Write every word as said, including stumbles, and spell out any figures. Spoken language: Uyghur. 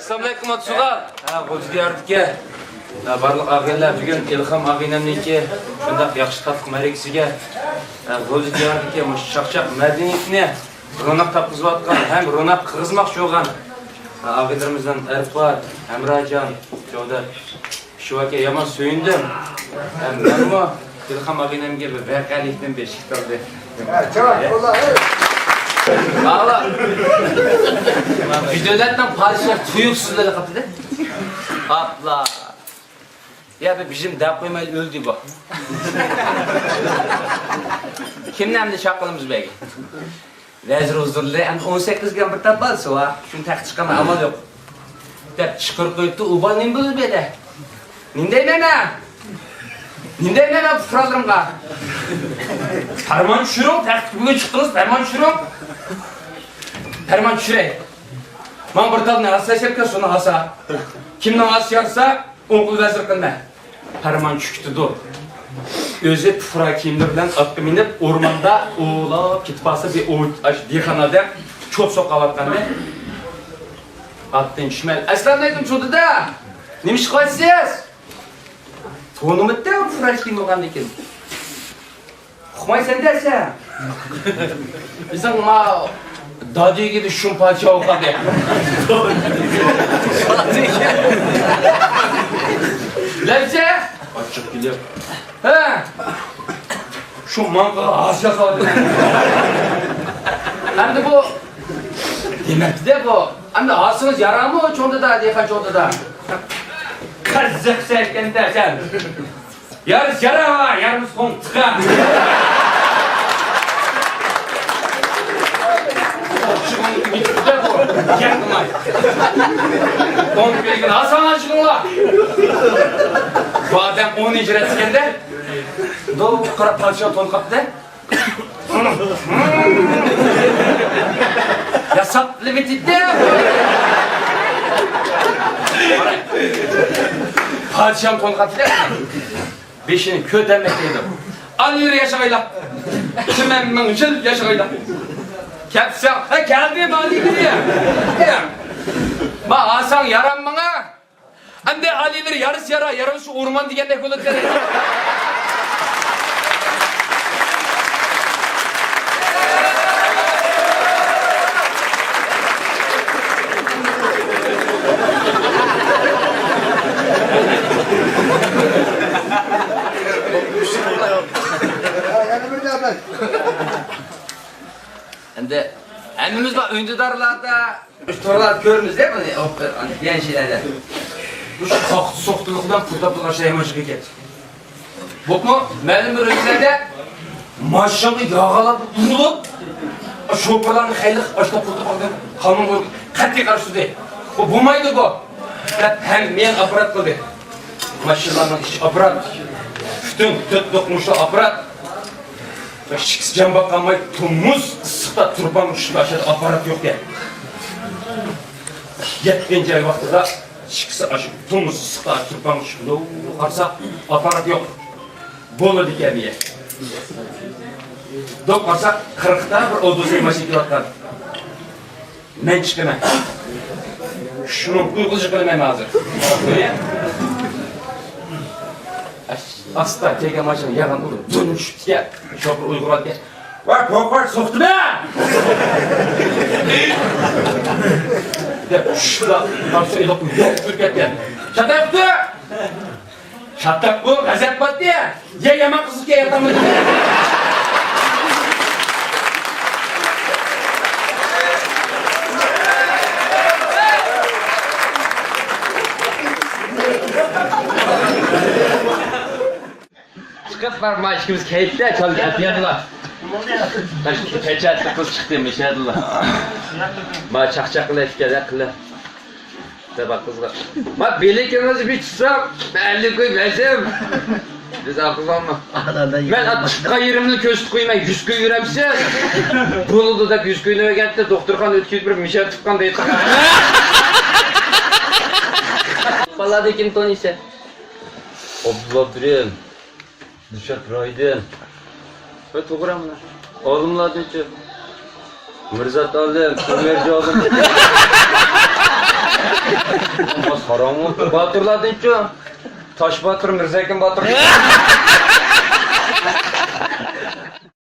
ئەسسالامۇئەلەيكۇم، ئاتىسۇغا. ھە، غۇلجا دىيارىدىكى، ھە، بارلىق ئاغىنىلەر، بۈگۈن ئىلھام ئاغىنەمنىڭكى شۇنداق ياخشى تاتلىق مەرىكىسىگە، ھە، غۇلجا دىيارىدىكى مۇشۇ چاقچاق مەدەنىيىتىنى روناق تاپقۇزۇۋاتقان ھەم روناق قىغىزماقچى بولغان، ھە، ئاغىنىلىرىمىزدىن ئەرپات، ھەمراجان، جودەت، شۇ ئاكا، يامان سۆيۈندۈم. ھەم مەنمۇ ئىلھام ئاغىنەمگە بىر ۋەقەلىكتىن بېشىك تۇردى. ھە، چىراي، واللا، ھەي. ئالا. بىر دۆلەتنىڭ پادىشاھى تۇيۇقسىز ئۆلۈپ قاپتۇ-دە. ئاپلا. يا بىر بىزنى دەپ قويمايلا ئۆلدى بۇ. كىمنى ئەمدى چاقىلىمىز بەگە؟ ۋەزىر ھۇزۇرلىرى ئەمدى ئون سەككىز گرام بىر تال بالىسى بار. شۇنى تەخت چىقارماي ئامال يوق. دەپ چىقىرىپ قويۇپتۇ، ئۇ بالا نېمە بولدى بۇ يەردە؟ نېمە دەيمەن مەن؟ نېمە دەيمەن مەن پۇقرالىرىمغا؟ پەرمان چۈشۈرۈڭ، تەختكە بۈگۈن چىقتىڭىز، پەرمان چۈشۈرۈڭ. پەرمان چۈشۈرەي. ماڭا بىر تالنى ھاسا چەپكە، سۇنى ھاسا. كىمنىڭ ھاسا يارىسا، ئوڭ قول ۋەزىر قىلىمەن. پەرمان چۈشۈپ كېتىدۇ. ئۆزى پۇقرا كىيىملىرى بىلەن ئاتقا مىنىپ، ئورماندا ئوۋلاپ كېتىپ قالسا، بىر ئوۋ-، ئاش-، دېھقان ئادەم چوت سوقۇۋاتقاننى. ئاتتىن چۈشمەي، «ئەسسالامۇئەلەيكۇم، چوڭ دادا! نېمە ئىش قىلىۋاتىسىز؟» تونۇمىدى پۇقرا كىيىم بولغاندىكىن. ئۇقمايسەن-دە سەن. بىزنىڭ ما دادۈگىدە شۇم پادىشاھ ئوقۇدى. بىلەمسەن؟ ئاچچىق كېلىپ. ھە. شۇ ماڭقىغا ھاسا سالدى. ئەمدى بۇ دېمەكتە بۇ. ئەمدى ھاسىڭىز يارامۇ چوڭ دادا، دېھقان چوڭ دادا؟ قىزىقسەن ئىكەن-دە سەن. يارىسا يارا، يارىمىسا قوڭ تىقا. ئون كۈنگە ھاساڭ ئاچىقىڭلار. بۇ ئادەم ئون ھىجرەت دېگەندە، دو قاراپ پادىشاھ تون قاپتى. ياساپ لىمىتىدە. پادىشاھ تون قاپتى. بېشىنى كۆتەرمەك دەيدۇ. ئالىيلىرى ياشىغايلا. تۈمەن مىڭ يىل ياشىغايلا. كەپسەڭ، ھە، كەلدى مالىيلىرى. ما ھاساڭ يارام ماڭا. ئەمدى ئالىيلىرى يارىسا يارا، يارىمىسا ئورمان دېگەندەك بولىدىكەن. ئەمدى ھەممىمىز بار ئۈندىدارلاردا، مۇشۇ تورلاردا كۆرىمىز-دە بۇنى، دېگەن شېئىرلەردە. مۇشۇ ساختا سوختىلىق بىلەن پۇل تاپىدىغان شەيمانچىق ئىكەن. بولۇپمۇ مەلۇم بىر ئۆلكىلەردە ماشىنىغا ياغلار ئۇرۇلۇپ، شوپۇرلارنى خەيرلىك ئاشۇنداق قىلدۇق، قانۇن بويىچە قەتئىي قارشى تۇردى. بۇ بولمايدۇ بۇ، دەپ ھەممە يەرگە ئاپپارات قىلدى. ماشىنىلارنىڭ ئىچى ئاپپارات، پۈتۈن تۆت دوقمۇشلۇق ئاپپارات. ئىككىسى جان باقالماي، تومۇز ئىسسىقتا تۇرپانغا چۈشۈپ، ئاشۇ يەردە ئاپپارات يوق ئىكەن. يەتتىنچى ئاي ۋاقتىدا ئىككىسى ئاشۇ تومۇز ئىسسىقتا تۇرپانغا چۈشۈپ، قارىسا، ئاپپارات يوق. بولىدىكەن دېگەن. دوپ قارىسا، قىرىقتا بىر ئوبوزنىك ماشىنا كېلىۋاتقان. مەن چىقىمەن. شۇنىڭ ئۇيقۇسى قىلىمەن ھازىر. ئاستا كەلگەن ماشىنا ياغان ئۇرۇپ، دۈن چۈشۈپتىكەن. شوپۇر ئۇيقۇغانكەن. «ۋاي، پوقۇر سوقتىمە!» دەپ، شۇنداق قارىسا، ئېلىپ يەر تۈرۈپ كەتكەن. شاتايۇقتۇ! شاتاق بۇ، غەزەپ باتتى. يە يامان قىزىقكەن ياتامىدى. چىقىپ بار، ما ئىككىمىز كەيتتە، چال ئەتىيەدىلا. پەچەتلىك قىز چىقتى، مىشەدىلا. ما چاقچاق قىلىپ كەلە قىلە. دەپ قىزغا. ما بىلىكىڭىزنى بىر تۇتسام، بەللىكوي بەزەم. بىز ئاقىللانما. مەن تۇتقان يېرىمنى كۆرسىتىپ قويىمەن، يۈز كوي يۈرەمسىز. بولىدۇ دەپ يۈز كوينى بەرگەنتى، دوختۇرخانا ئۆتكۈزۈپ بېرىپ مىشەر تۇتقان دەيدۇ. بالىلاردا كىم تونۇيسەن؟ ئابدۇللا ئابدۇرېھىم. دىلشات رايدىن. ۋە توغرا مانا. ئالىملاردىنچۇ؟ مىرزات ئالىم، ئۆمەرجان ئالىم. قاراڭغۇ باتۇرلاردىنچۇ؟ تاش باتۇر، مىرزەكىم باتۇر.